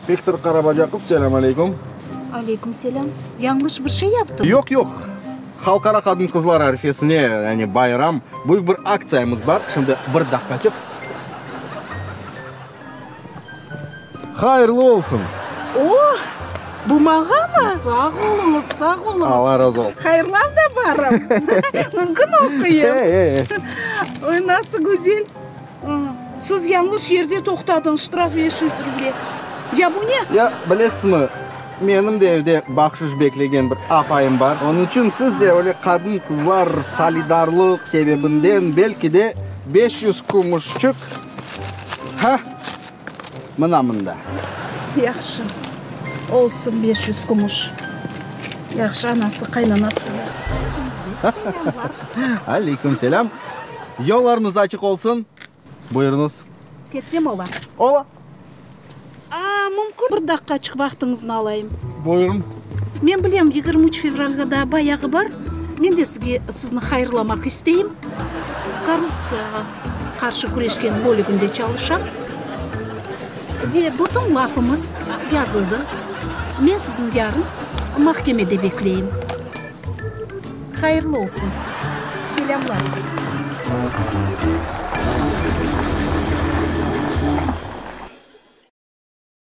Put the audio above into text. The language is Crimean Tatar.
Viktor Qarabacaqov, selâm aleyküm. Aleyküm selâm. Yañlış bir şey yaptım? Yoq, yoq. Halqara qadın-qızlar arfesine, yani bayram, büyük bir aktsiyamız bar. Şimdi bir daqqaçıq. Hayırlı olsun! Oh, bu mağamı? Sağ oluñız, sağ oluñız. Alla razı olsun. Hayırlav da barım. Mümkün oquyım. E, e, e. Oy, nasıl güzel. Siz yañlış yerde toqtadıñız, ştraf 500 ruble. Ya bu ne? Ya, bilesizmi, menim de evde bahşış beklegen bir apayım bar. Onıñ içün siz de öyle qadın-qızlar solidarlıq sebebinden belki de 500 kümüşçik, ha, mına mında. Yahşı, olsun 500 kümüş. Yahşı, anası, qaynanası. Aleyküm selâm. Yollarıñız açıq olsun. Buyurıñız. Ketsem ola? Ola. A, mümkün bir daqqaçıq vaqtıñıznı alayım? Buyurıñ. Men bilem, 23 fevralge daa bayağı bar. Men de sizge, sizni hayırlamaq isteyim. Korruptsiyağa qarşı küreşken bölüginde çalışam. Ve bütün lafımız yazıldı. Men sizni yarın mahkemede bekleyim. Hayırlı olsun. Selâmlar.